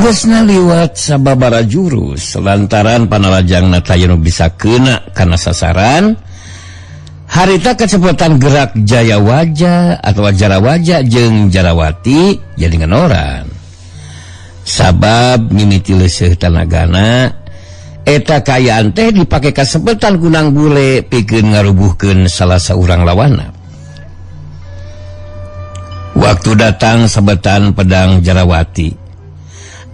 Tegasna liwat sababara jurus lantaran panalajangna taya nu bisa kena kana sasaran. Harita kecepatan gerak Jaya Waja atau Jarawaja jeung Jarawati jadi ngenoran. Sabab mimiti leuseuh tanagana eta kaayaan teh dipake kasepetan ku Nang Bule pikeun ngarubuhkeun salah saurang lawanna. Waktu datang sabetan pedang Jarawati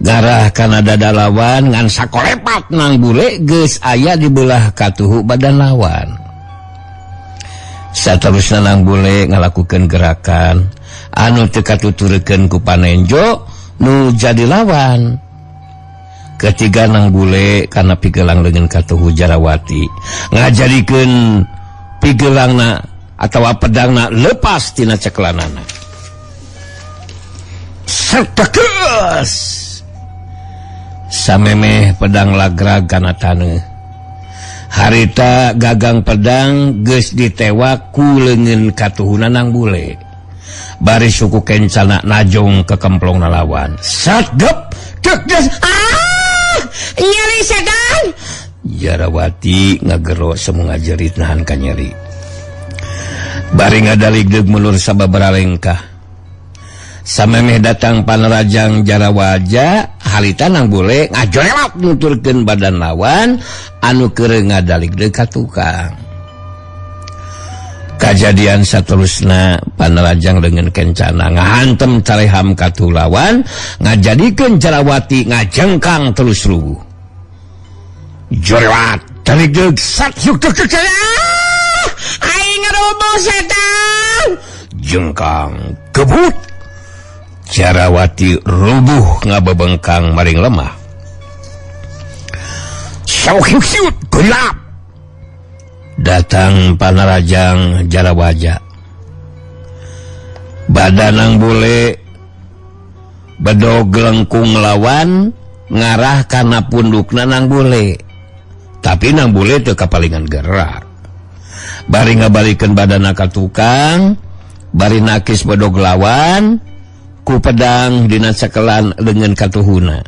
garah kana dada lawan ngan sakolepat Nang Bule geus aya di belah katuhu badan lawan. Saterusna Nang Bule ngalakukeun gerakan anu teu katuturkeun ku panenjo nu jadi lawan. Ketiga Nang Bule kana pigelang leungeun katuhu Jarawati ngajadikeun pigelangna atawa pedangna lepas tina cekelanana. Sertekeus samemeh pedang lagrag kana taneuh. Harita gagang pedang geus ditewak ku leungeun katuhuna Nang Bule. Bari suku kencana najong ke kemplong lawan. Satgep deg Ah, nyeri setan. Jarawati ngagero semu ngajerit nahan kanyeri. Bari ngadaligdeug mundur sababaraha lengkah. Samemeh datang panarajang Jarawaja harita Nang Bule ngajolak nuturkeun badan lawan anu keur ngadaligdeug ka tukang. Kajadian saterusna panarajang dengan kencana ngahantem caleham katuhu lawan ngajadikeun Jarawati ngajengkang terus rubuh. Jorewat daligdeug sat yuk deg deg. Ah, aing rubuh setan. Jengkang kebut. Jarawati rubuh ngabebengkang maring lemah. Sauhiut gelap. Datang panarajang Jarawaja. Badan Nang Bule bedog lengkung lawan ngarah kana pundukna Nang Bule. Tapi Nang Bule teu kapalingan gerak. Bari ngabalikeun badanna ka tukang, bari nakis bedog lawan ku pedang dina cekelan leungeun katuhuna.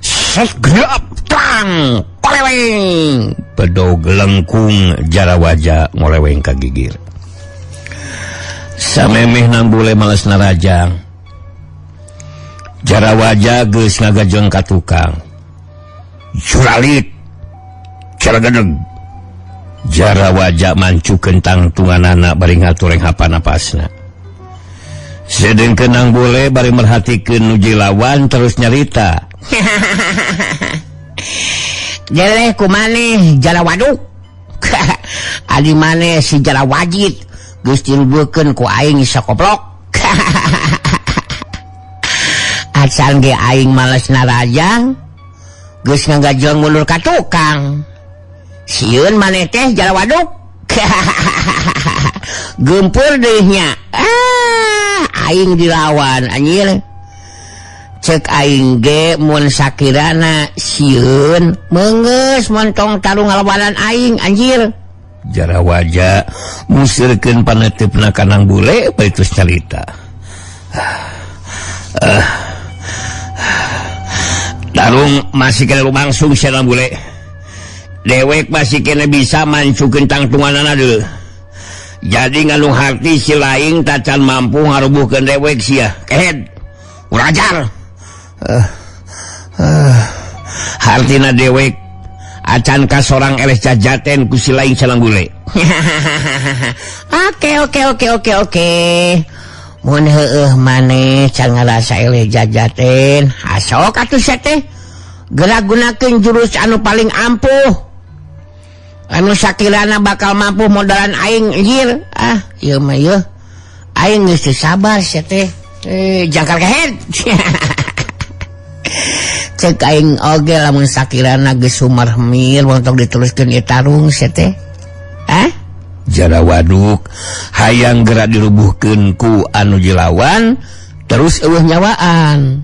Set gelap tang koleweng bedog lengkung Jarawaja ngoleweng ka gigir. Samemeh Nang Bule males narajang. Jarawaja geus ngagajeng ka tukang. Juralit caragedeg. Jarawaja mancukeun tangtunganana bari ngatureng hapan napasna. Sedengkeun Nang Bule bari merhatikeun nu lawan terus nyarita. Jeleh ku maneh Jarawaduk. Adi maneh si Jarawajit geus dirubuhkeun ku aing sakoplok. Acan ge aing males narajang geus ngagajeng mundur ka tukang. Sieun maneh teh Jarawaduk. Gempur deui nya. Ah, aing dilawan anjir. Cek aing ge mun sakirana sieun meungeus montong tarung ngalawanan aing anjir. Jarawaja musirkeun paneuteup ka Nang Bule bari terus nyarita. Tarung masih kena lumangsung sia Nang Bule. Dewek masih kena bisa mancukeun tangtunganana deui. Jadi nganu harti si laing tacan mampu ngarubuhkeun dewek sia. Kehed. Urang ajar. Hartina dewek acan ka sorang eleh jajaten ku si laing salang bule. Oke. Mun heueuh maneh can ngarasa eleh jajaten, asok atuh sia teh. Geura gunakeun jurus anu paling ampuh. Anu sakirana bakal mampu modalan aing anjir. Ah, ieu mah ieu. Aing geus teu sabar sia teh. Jangkar kehed. Cek aing oge lamun sakirana geus sumarmir montong diteruskeun ieu tarung sia teh. Ah? Jarawaduk hayang geura dirubuhkeun ku anu jilawan terus eueuh nyawaan.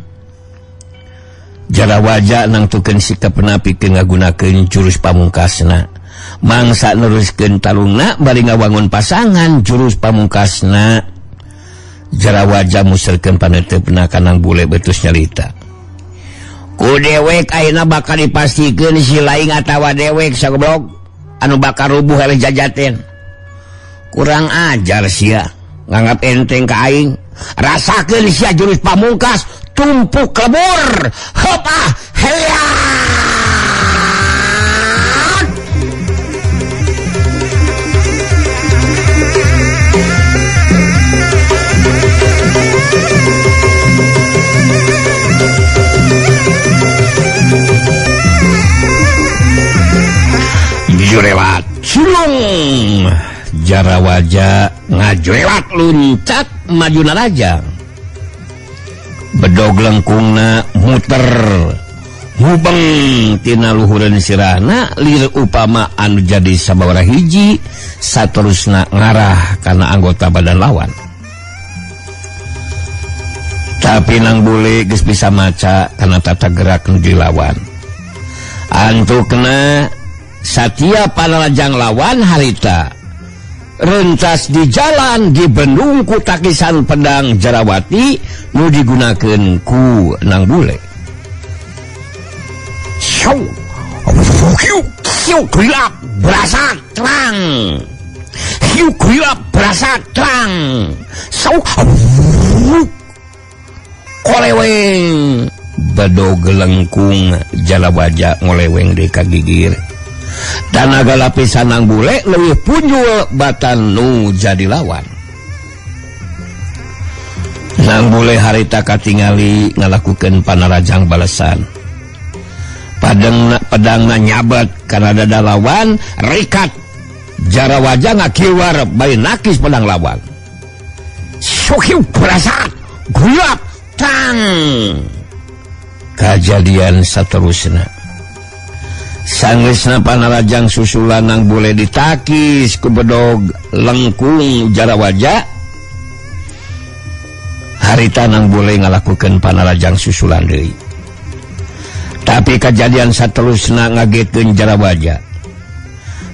Jarawaja nangtukeun sikapna pikeun ngagunakeun jurus pamungkasna. Mangsa neruskeun tarungna bari ngawangun pasangan jurus pamungkasna. Jarawaja muserkeun paneuteup ka Nang Bule betus nyarita. Ku dewek ayeuna bakal dipastikeun si laing atawa dewek sagoblok anu bakal rubuh eleh jajaten. Kurang ajar sia nganggap enteng ka aing. Rasakeun sia jurus pamungkas tumpuk lebur. Hop ah heya. Jurewat sulung jarawaja ngajurewat luncat maju narajang bedog lengkungna muter hubeng tina luhureun sirahna lir upama anu jadi sababaraha hiji saterusna ngarah kana anggota badan lawan. Tapi nang bule geus bisa maca kana tata gerak nu dilawan. Antukna satiap panalajang lawan harita rentas di jalan di bendung ku takisan pedang Jarawati nu digunakeun ku nang bule. Syau, hiu, hiu, gelap, berasa terang. Hiu, gelap, berasa terang. Sau, koleweng. Bedog lengkung jalawaja ngoleweng di kagigir. Tanaga lapisan nang bule leuwih punjul batan nu jadi lawan. Nang bule harita katingali ngalakukeun panarajang balesan. Pedangna nyabat kana dada lawan, rikat jarawaja ngakiwar bari nakis pedang lawan. Suhiu berasat, gulap tang. Kajadian saterusna. Sanggeusna panarajang susulan nang bule ditakis ku bedog lengkung jarawaja. Harita nang bule ngalakukeun panarajang susulan deui. Tapi kejadian saterusna ngagetkeun jarawaja.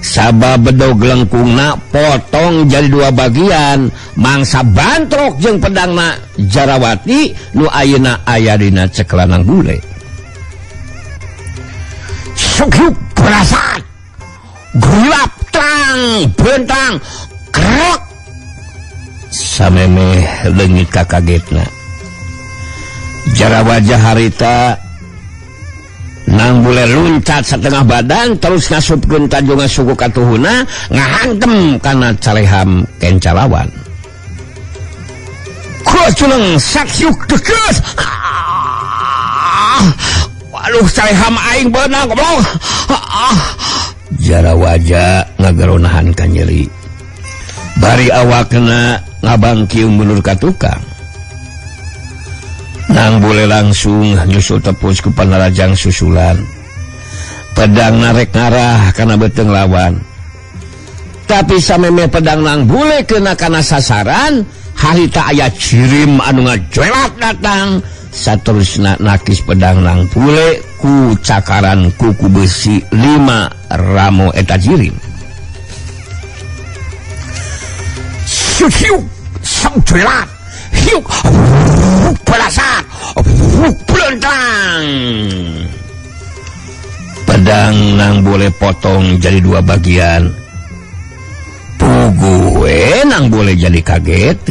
Sabab bedog lengkungna potong jadi dua bagian, mangsa bantrok jeung pedangna Jarawati nu ayeuna aya dina cekelan nang bule. Sukyuk berasat, gelap tang, bentang, krek. Samemeh leungit kakagetna. Jarawaja harita nang bule luncat setengah badan terus ngasupkeun tajungan suku katuhuna ngahantem kana caleham kencalawan. Kuculeng sakyuk dekeus. Waduh caleham aing beunang goblok. Jarawaja ngageronahan ka nyeri. Bari awakna ngabangkiung mundur ka tukang. Nang bule langsung nyusul tepus ku panarajang susulan. Pedang narek ngarah kana beuteung lawan. Tapi sameme pedang nang bule kena kana sasaran, harita aya cirim anu ngajoelak datang. Saterusna nakis pedang nang bule ku cakaran kuku besi 5 ramo eta jirim. Hiu, sangjoelak. Hiu, belasat, belentang. Pedang nang boleh potong jadi dua bagian. Puguh nang boleh jadi kaget.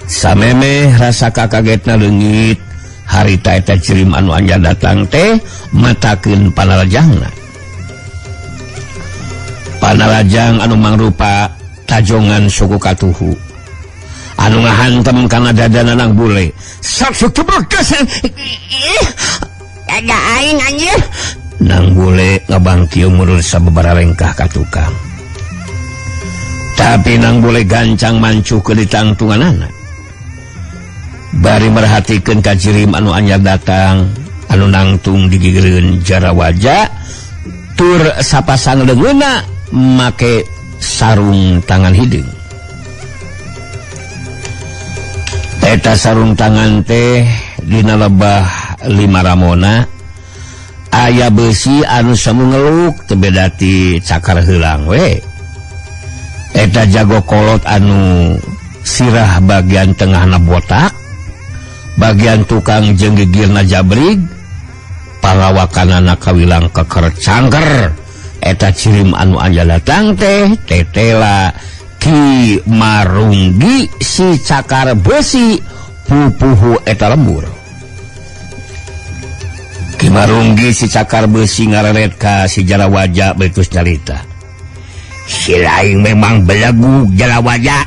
Samemeh rasa kakagetna leungit, harita eta cirim anu anyar datang teh matakeun panarajangna. Panarajang anu mangrupa tajongan suku katuhu. Anu ngahantem kana dadana nang bule. Ada aing anjir. Nang bule ngabangkieu murur sababaraha lengkah ka tukang. Tapi nang bule gancang mancuh ke ditangtunganana. Bari merhatikeun ka jirim anu anyar datang, anu nangtung digigireun jarawaja, tur sapasang leungeunna make sarung tangan hideung. Eta sarung tangan teh dina lebah 5 ramona aya besi anu semu ngeluk teu beda ti cakar heulang we. Eta jago kolot anu sirah bagian tengahna botak, bagian tukang jeung gigirna jabrig, Pangawakanana kawilang keker cangker. Eta cirim anu anja datang teh tetela Ki Marunggi si cakar besi pupuhu eta lembur. Ki Marunggi si cakar besi ngareret ka si Jalawaja betus nyarita. Si laing memang belegug Jalawaja.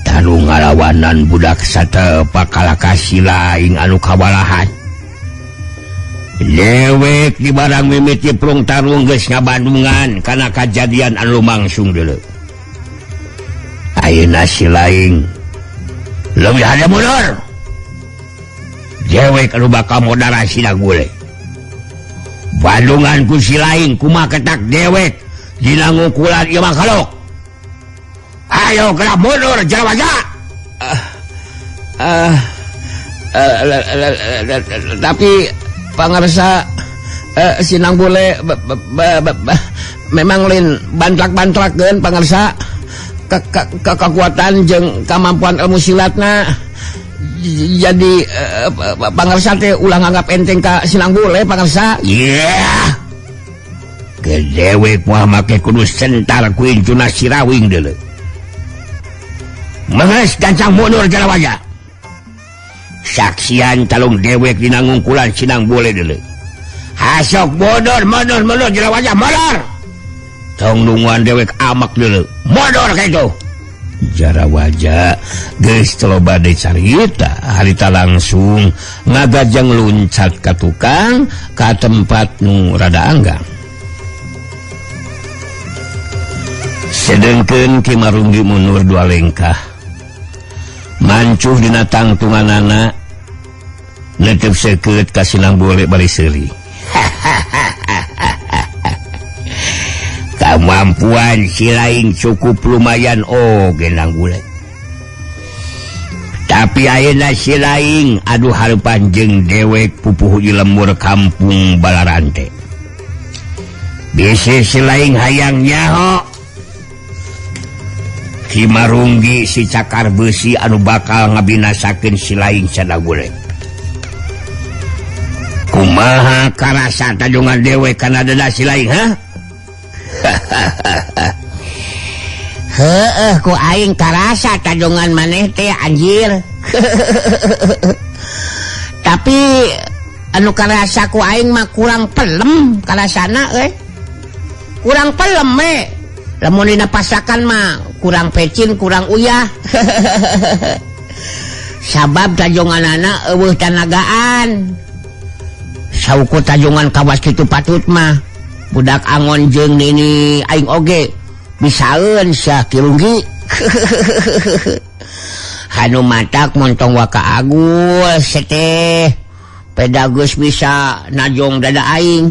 Tanu ngalawanan budak satepa kalaka si laing anu kawalahan. Dewek di barang mimiti prung tarung geus ngabandungan kana kajadian anu langsung deuleu. Ayeuna si laing leuwih hade mundur. Dewek anu bakal modara sina gule. Bandungan ku si laing kumaha ketak dewek dina ngukulan ieu makhluk. Ayo geura mundur Jalawaja. Tapi pangarsa sinang bule memang lain bantlak-bantlakeun pangarsa kekuatan jeung kemampuan ilmu silatna. Jadi pangarsa teh ulah nganggap enteng ka sinang bule pangarsa. Yeah. Gedewek mah make kudu sentar ku incuna sirawing deuleu. Menges gancang mundur Jalawaja. Saksian talung dewek dina ngungkulan sinang bule deuleu. Hasok mundur mundur mundur Jalawaja mundur. Tong nungguan dewek amak deuleu. Mundur kitu. Jalawaja geus loba deui carita harita langsung ngagajang luncat ka tukang ka tempat nu rada anggang. Sedengkeun Ki Marunggi mundur dua lengkah. Mancuh dina tangtunganana netep seukeut ka sinang bule bari seuri. Kemampuan si lain cukup lumayan oge nang bule. Tapi ayeuna si lain aduh harepan jeung dewek pupuhu di lembur kampung Balarante. Bisi si lain hayang nyaho Ki Marunggi si cakar besi anu bakal ngabinasakeun si lain sada bule. Kumaha karasa tajungan dewek kana dada si lain ha? Heeh, ku aing karasa tajungan maneh teh anjir. Tapi anu karasa ku aing mah kurang pelem karasana euy. Kurang pelem we. Lamun dina pasakan mah kurang pecin, kurang uyah. Sabab tajunganana eueuh tanagaan. Saukur tajungan kawas kitu patut mah budak angon jeung nini aing oge bisaeun sia Ki Runggi. Hanu matak montong waka agul seteh pedagus bisa najong dada aing.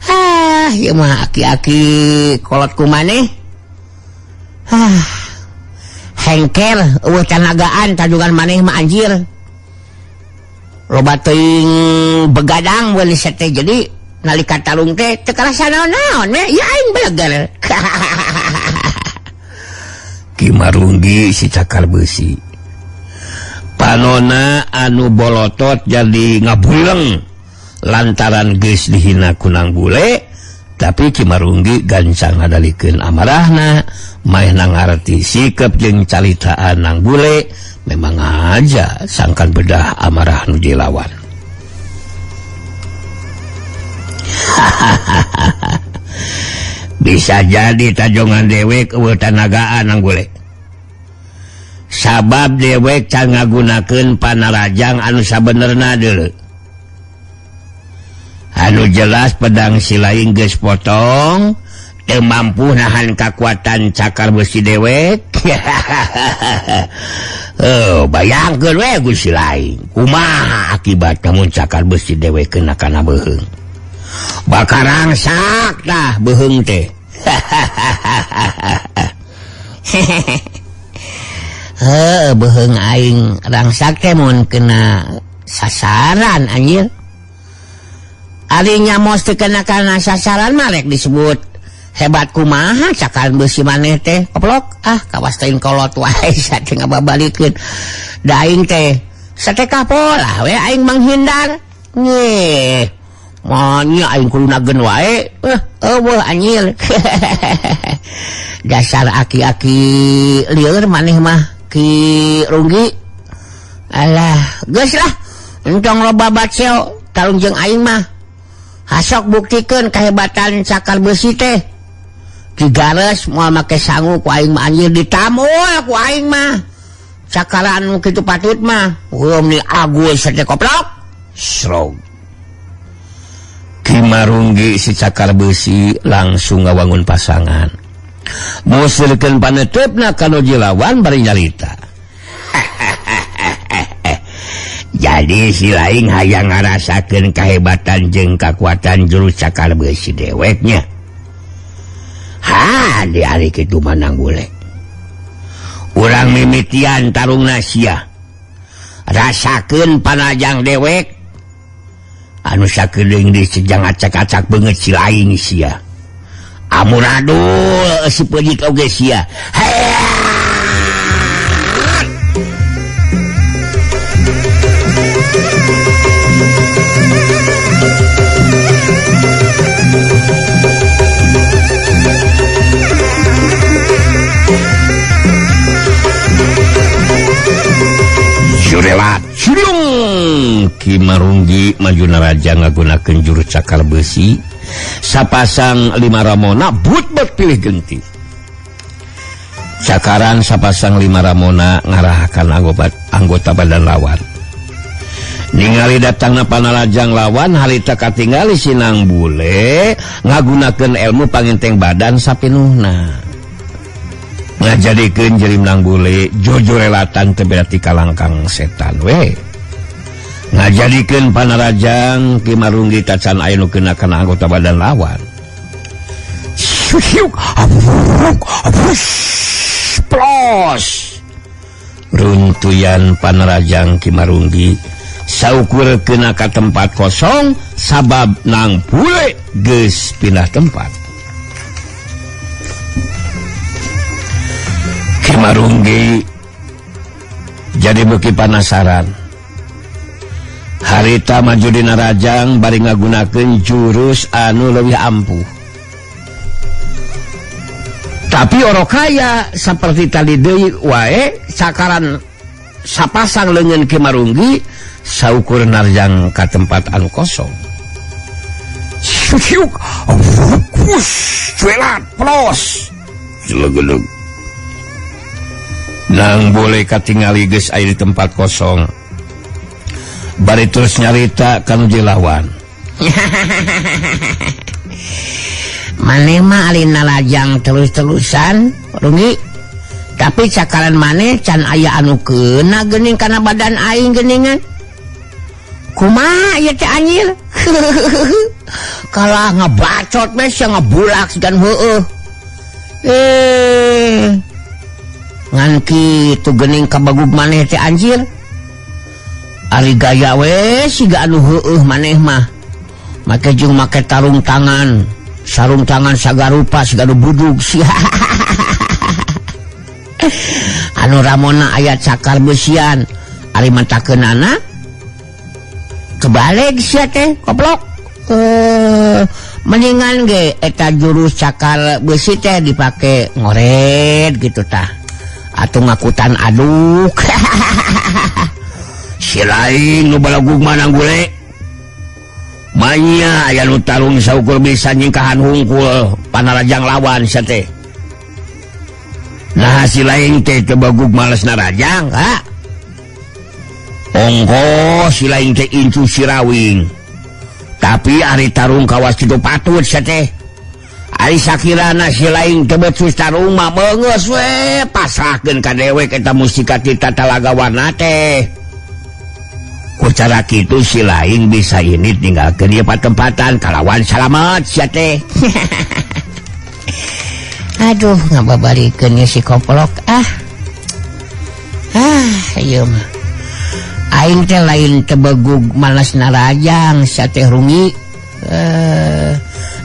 Ah, ieu mah aki-aki kolot ku maneh. Ah, hengker eueuh tanagaan tajungan maneh mah anjir. Loba teuing begadang we seteh jadi nalika tarung teh teu karasa naon-naon we ya aing beleger. Ki Marunggi si cakar besi. Panona anu bolotot jadi ngabuleng lantaran geus dihina ku Nang Bule, tapi Ki Marunggi gancang ngadalikeun amarahna, maehna ngarti sikep jeung caritaan Nang Bule, memang aja sangkan bedah amarah nu dilawan. Bisa jadi tajongan dewek eueuh tanagaan Nang Bule. Sabab dewek can ngagunakeun panarajang anu sabenerna deuleu. Anu jelas pedang si lain geus potong, teu mampu nahan kakuatan cakar besi dewek. Oh, bayangkeun we ku si lain. Kumaha akibat mun cakar besi dewek kena kana beuheung. Bakal rangsak tah beuheung teh. Heuh, beuheung aing rangsak teh mun kena sasaran anjir. Ari nyamos teu kena kana sasaran mah rek disebut hebat kumaha cakar besi maneh teh. Koplok ah kawas teuing kolot wae sate ngababalikeun. Da aing teh Sateka pola we aing menghindar. Nyeh. Manya aing kudu nagen wae. Eueuh anjir. Dasar aki-aki lieur maneh mah Ki Runggi. Alah, geus lah. Entong loba baceo tarung jeung aing mah. Hasok buktikeun kahebatan cakar besi teh. Digares moal make sangu ku aing mah anjir ditamul ku aing mah. Cakaran kitu patut mah. Heueuh ni agus teh koplok. Srog. Ki Marunggi si cakar besi langsung ngawangun pasangan. Musirkeun paneuteup ka nu lawan bari nyarita. Jadi si laing hayang ngarasakeun kahebatan jeung kakuatan jurus cakar besi deweknya. Ha, di ari kitu mah Nang Bule. Urang mimitian tarungna sia. Rasakeun panajang dewek anu sakedeung di sejang acak-acak beungeut si laing sia. Amuradul si peujit oge sia. Jurelat Ciung Ki Marunggi maju naraja ngagunakeun jurus cakar besi sapasang lima ramona but-but pilih genti. Cakaran sapasang lima ramona ngarahkan anggota badan lawan. Ningali datangna panarajang lawan harita katingali si Nang Bule ngagunakeun ilmu pangenteng badan sapinuhna. Ngajadikeun jerim Nang Bule jojorelatan teu beda ti kalangkang setan we. Ngajadikeun panarajang Ki Marunggi tacan aya nu kena kana anggota badan lawan. Plos. Runtuyan panarajang Ki Marunggi saukur kena ka tempat kosong sabab Nang Bule geus pindah tempat. Ki Marunggi jadi beuki panasaran. Harita maju dina rajang bari ngagunakeun jurus anu leuwih ampuh. Tapi orokaya saperti tadi deui wae cakaran sapasang leungeun Ki Marunggi saukur narjang ka tempat anu kosong. Syuk, cuelat, plos, jelegedeg. Nang Bule katingali geus aya di tempat kosong. Bari terus nyarita ka nu lawan. Maneh mah ari narajang terus-terusan, Runggi. Tapi cakaran maneh can aya anu keuna geuning kana badan aing geuningan. Kumaha ieu teh anjir? Kalah ngebacot we sia ngebulak sigan heueuh. Ngan kitu geuning kabagug maneh teh anjir. Ari gaya we siga anu heueuh maneh mah. Make jeung make tarung tangan, sarung tangan sagarupa siga anu budug sia. Anu ramona aya cakar besian, ari mentakeunana kebalik sia teh koplok. Mendingan ge eta jurus cakar besi teh dipake ngoret gitu tah. Atau ngakutan aduk. Si lain nu balagug mah Nang Bule. Manya aya nu tarung saukur bisa nyingkahan hungkul panarajang lawan sia teh. Nah si lain teh teu bagug males narajang ha. Ongko si lain teh incu sirawing. Tapi ari tarung kawas kitu patut sia teh. Ari sakirana si lain teu becus tarung mah beungeus we pasrahkeun ka dewek eta mustika ti Talaga Warna teh. Ku cara kitu si lain bisa ini tinggalkeun ieu patempatan kalawan salamet sia teh. Aduh ngababarikeun si koplok ah. Ah ieu mah. Aing teh lain tebegug malas narajang sia teh Runggi.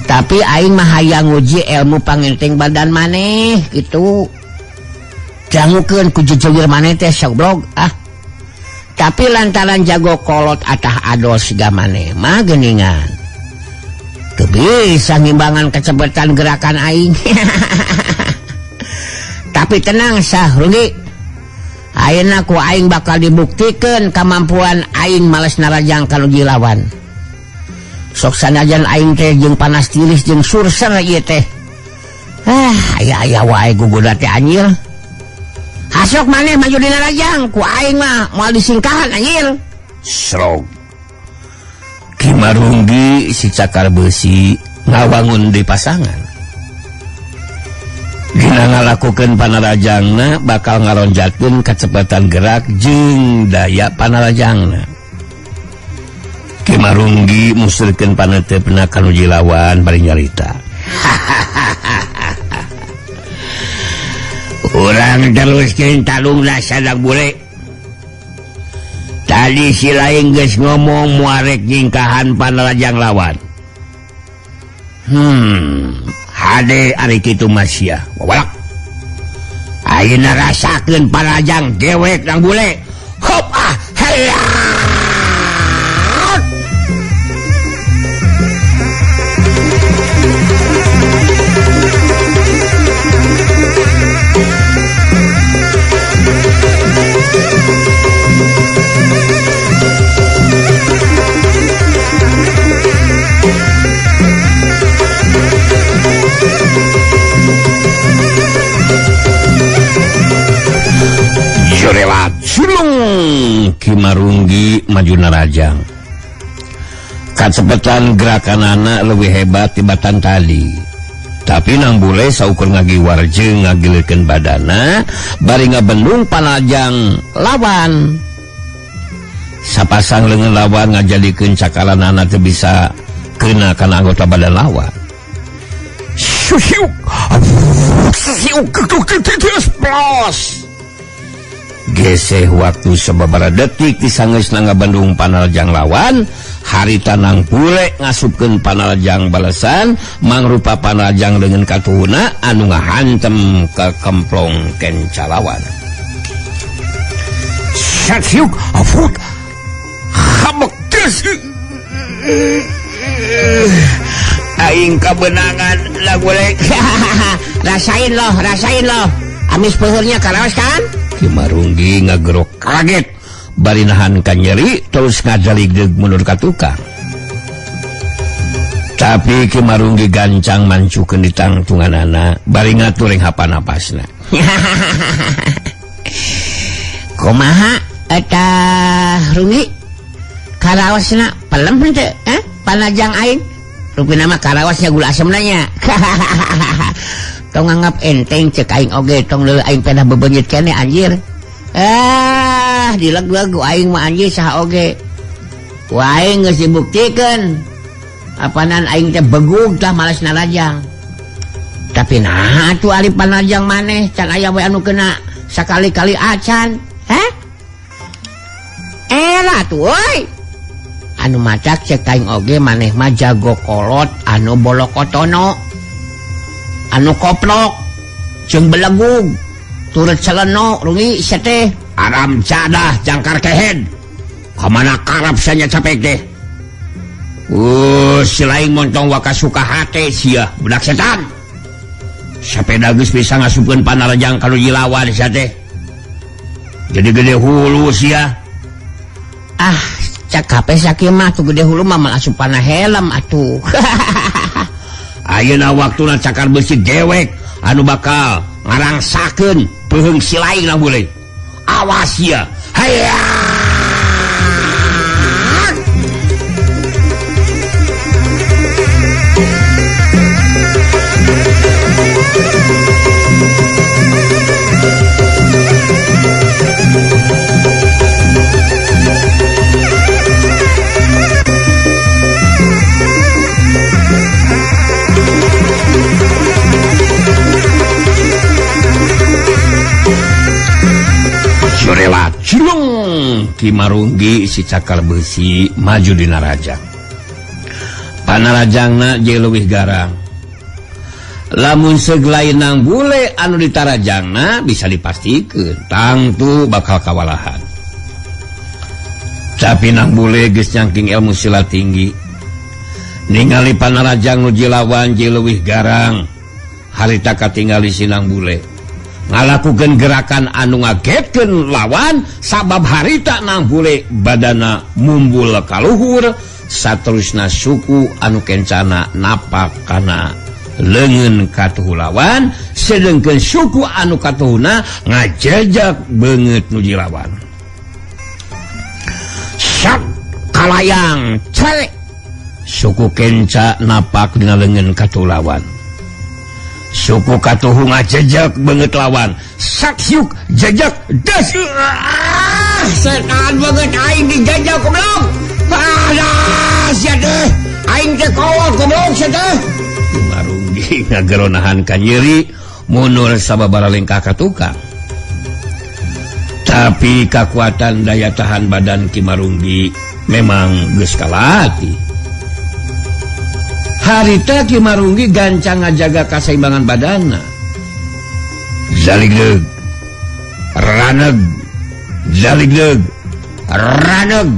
Tapi aing mah hayang nguji ilmu pangenteng badan maneh gitu. Dangukeun ku jejeuir maneh teh sablog ah. Tapi lantaran jago kolot atah ados siga maneh mah geuningan. Teu bisa ngimbangan kecepatan gerakan aing. Tapi tenang sah Runggi. Ayeuna ku aing bakal dibuktikeun kemampuan aing males narajang ka nu lawan. Sok sanajan aing teh jeung panas tiris jeung surser ieu teh. Ah, aya-aya wae guguda teh anjir. Hasok maneh maju dina rajang ku aing mah moal disingkahan anjir. Srog. Ki Marunggi si cakar besi ngawangun di pasangan. Dina ngalakukeun panarajangna bakal ngaronjatkeun kecepatan gerak jeung daya panarajangna. Ki Marunggi musrikeun paneuteupeuna ka nu lawan bari nyarita. Urang teruskeun talungna sadang bule. Tadi si lain geus ngomong muarek nyingkahan panarajang lawan. Hade ari kitu mah sia. Wawalak. Ayeuna rasakeun panarajang dewek nang bule. Hop ah hayat. Jorelat sulung Ki Marunggi maju narajang. Kacepetan gerakan anak lebih hebat tibatan tadi. Tapi nang bule saukur ngagiwar jeung ngagilirkeun badana bari ngabendung panajang lawan. Sapasang leungeun lawan ngajadikeun cakalanana teu bisa kena kana anggota badan lawan. Geseh waktu sababaraha detik disangeusna ngabendung panarajang lawan, harita nang bule ngasupkeun panarajang balesan mangrupa panarajang leungeun katuhuna anu ngahantem ka kemplong kenca lawan. Satsiuk afut habek geus aing kabeunangan lagu bule. Rasain loh, rasain loh. Amis peuheurnya karaos kan? Ki Marunggi ngagerok kaget bari nahan ka nyeri terus ngajaligdeug mundur ka tukang. Tapi Ki Marunggi gancang mancukeun di tangtunganana bari ngatur hapan napasna. Kumaha eta Runggi? Karaosna pelem henteu? Eh, panajang aing. Rupina mah karaosnya gula asemna nya. Tong nganggap enteng cek aing oge tong leuleung aing pedah bebeungit keneh anjir. Ah, dileg-leg ku aing mah anjir saha oge. Ku aing geus dibuktikeun. Apanan aing teh begug tah males narajang. Tapi nah atuh ari panajang maneh can aya we anu kena sakali-kali acan. Hah? Era tuh euy. Anu macak cek aing oge maneh mah jago kolot anu bolokotono. Anu koplok jeung belegug turut celeno Runggi sia teh. Aram jadah jangkar kehed. Kamana karap sanya capek teh. Selain montong waka suka hate sia budak setan. Sapeda geus bisa ngasupkeun panarajang ka nu lawan sia teh. Jadi gede hulu sia. Ah, cak kape sakieu mah tuh gede hulu mah malah asup pana helm atuh. Ayeuna waktuna cakar besi dewek anu bakal ngarangsakeun peuheung si lain lah boleh. Awas ya. Hayya. Jorelat cilung Ki Marunggi si cakar besi maju dina rajang. Panarajangna je leuwih garang. Lamun seug lain nang bule anu ditarajangna bisa dipastikeun tangtu bakal kawalahan. Tapi Nang Bule geus nyangking ilmu silat tinggi. Ningali panarajang nu jilawan leuwih garang, harita katingali si Nang Bule ngalakukeun gerakan anu ngagetkeun lawan, sabab harita Nang Bule badana mumbul kaluhur, saterusna suku anu kencana napak kana leungeun katuhu lawan, sedengkeun suku anu katuhuna ngajejak beungeut nu jilawan. Sak kalayang cek suku kenca napak dina leungeun katuhu lawan, suku katuhu ngajejak beungeut lawan, sakyuk jejak des. Ah, setan beungeut aing dijejak goblok. Ah, sia teh aing teh kolot goblok sia teh. Marunggi ngageronahan ka nyeri mundur sababara lengkah ka tukang. Tapi kekuatan daya tahan badan Ki Marunggi memang geus kalati. Harita Ki Marunggi gancang ngajaga kaseimbangan badanna. Zaligleg raneg, zaligleg raneg.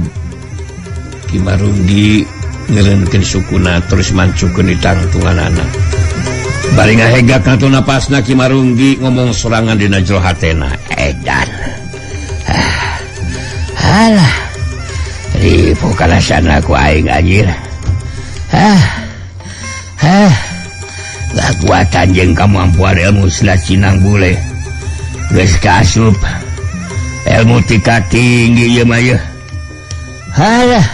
Ki Marunggi ngeureunkeun sukuna terus mancukeun di tangtunganana. Bari ngahegak ngatur napasna Ki Marunggi ngomong sorangan dina jero hatena. Edan. Alah. Ripuh kalasana ku aing anjir. Ah. Ah. Kakuatan jeung kamampuan ilmu silat Sinang Bule. Geus kaasup. Ilmu tingkat tinggi ieu mah yeuh. Alah.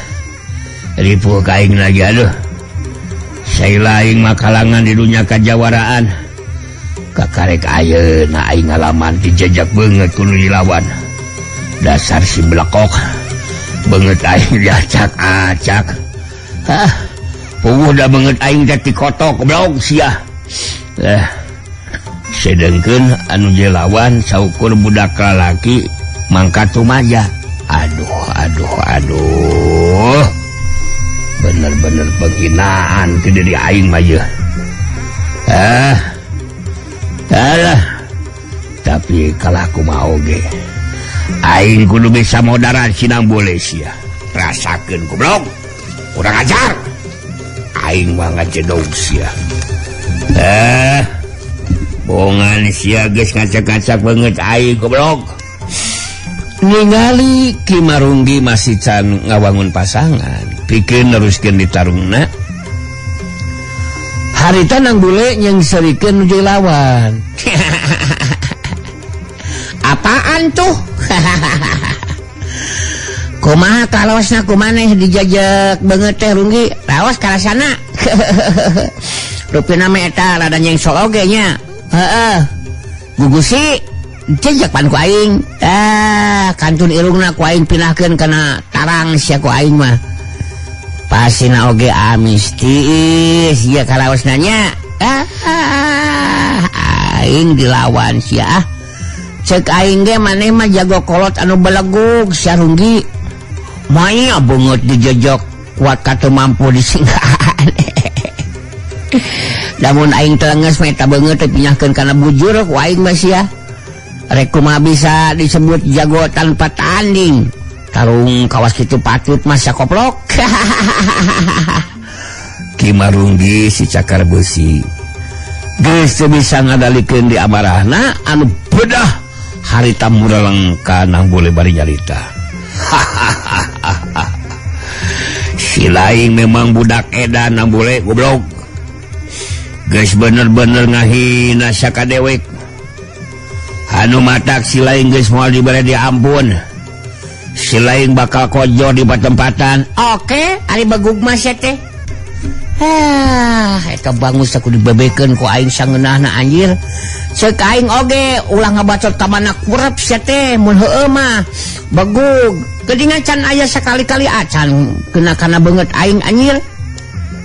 Ripuh ka aing lagi aduh. Saya aing mah kalangan di dunia kajawaraan. Kakarek ayeuna aing ngalaman dijejak beungeut ku nu dilawan. Dasar si belekok. Beungeut aing diacak-acak. Hah. Puguh da beungeut aing teh tikotok goblok sia. Eh. Sedengkeun anu dilawan saukur budak lalaki mangkat rumaja. Aduh aduh aduh. Bener-bener penghinaan ke diri aing mah yeuh. Ah. Alah. Tapi kalah kumaha oge. Aing kudu bisa modaran Sinang Bule sia. Rasakeun goblok. Kurang ajar. Aing mah ngajedog sia. Eh. Bongan sia geus ngacak-ngacak beungeut aing goblok. Ningali Ki Marunggi masih can ngawangun pasangan, pikeun neruskeun ditarungna. Harita Nang Bule nyengserikeun nu lawan. Apaan tuh? Kumaha kalosna kumaneh dijajak beungeut teh Runggi? Raos karasana. Rupina mah eta rada nyengsol oge nya. Heeh. Gugusi jejak pan ku aing. Ah, kantun irungna ku aing pinahkeun kana tarang sia ku aing mah. Pasina oge amis tiis ieu kalaosna nya. Ah, aing dilawan sia ah. Cek aing ge maneh mah jago kolot anu belegug sia Runggi. Maya beungeut dijejak kuat katu mampu disinggahan. Lamun aing telenges mah eta beungeut teh pinahkeun kana bujur ku aing mah sia. Rek kumaha bisa disebut jago tanpa tanding. Tarung kawas kitu patut mah sakoplok. Ki Marunggi si cakar besi geus teu bisa ngadalikeun di amarahna anu bedah harita mureleng ka Nang Bule bari nyarita. Si lain memang budak edan Nang Bule goblok. Geus bener-bener ngahina sakadewek. Anu matak si lain geus moal dibere diampun. Si lain bakal kojo di patempatan. Oke, ari bagug mah sia teh. Ah, eta bangus aku dibebekeun ku aing sangeunahna anjir. Ceuk aing oge ulah ngabacot ka mana kurep sia teh mun heueuh mah. Bagug, geuningan can aya sakali-kali acan kena kana beungeut aing anjir.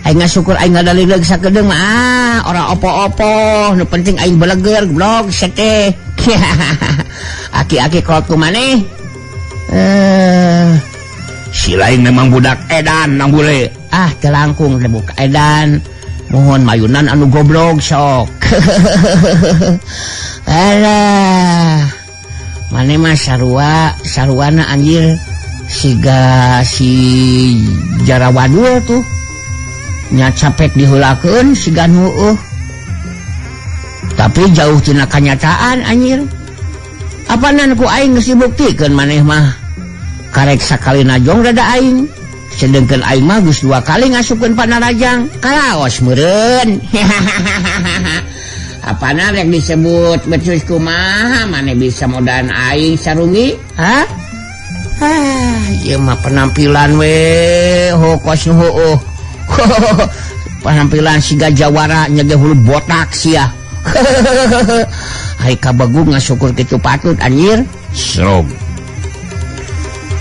Aing ngasukur aing ngadalileug sakedeung mah ah, ora opo-opo, nu penting aing beleger goblok sia teh. Aki-aki kolot ku maneh. Si lain memang budak edan Nang Bule. Ah, teu langkung teh buka edan. Mohon mayunan anu goblok sok. Alah. Maneh mah sarua, saruana anjir. Siga si Jarawadul tuh nya capek diheulakeun siga nu heueuh. Tapi jauh tina kanyataan anjir. Apanan ku aing geus dibuktikeun maneh mah. Karek sakali najong dada aing. Sedengkeun aing mah geus 2 kali ngasupkeun panarajang. Kalaos meureun. Apana rek disebut becus kumaha maneh bisa modaan aing sarungi? Hah? Ah, ieu mah penampilan we hokos nu heueuh. Penampilan siga jawara nyege hulu botak sia. Hai kabagung ngasukur kitu patut anjir. Srog.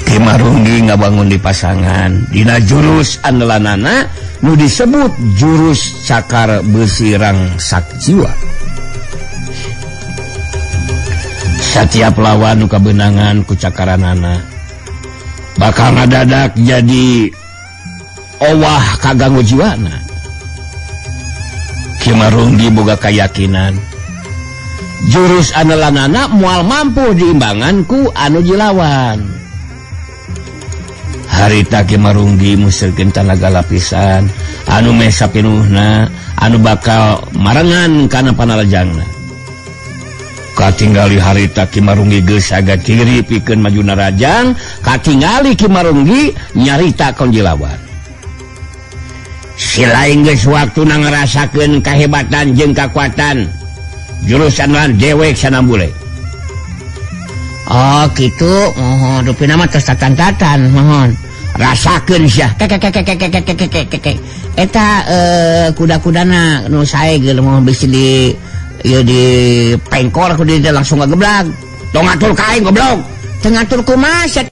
Ki Marunggi ngabangun di pasangan dina jurus andelanana nu disebut jurus cakar besi rangsak jiwa. Setiap lawan nu kabeunangan ku cakaranana bakal ngadadak jadi owah kaganggu jiwana. Ki Marunggi boga kayakinan jurus andelanana moal mampu diimbangan ku anu jilawan. Harita Ki Marunggi musirkeun tanaga lapisan anu meh sapinuhna anu bakal marengan kana panalajangna. Katingali harita Ki Marunggi geus agak kiri pikeun maju narajang, katingali Ki Marunggi nyarita kon jilawan. Si lain geus waktuna ngarasakeun kahebatan jeung kakuatan jurusan lan dewek sanambule. Oh gitu, mohon rupina mah tos tatan-tatan, mohon rasakeun sia. Kekekekekekekekekekek. Eta kuda-kudana nu sae geus mohon bisi di ieu di pengkor ku di langsung ngageblag. Tong ngatur ka aing goblok. Teu ngatur kumaha sia.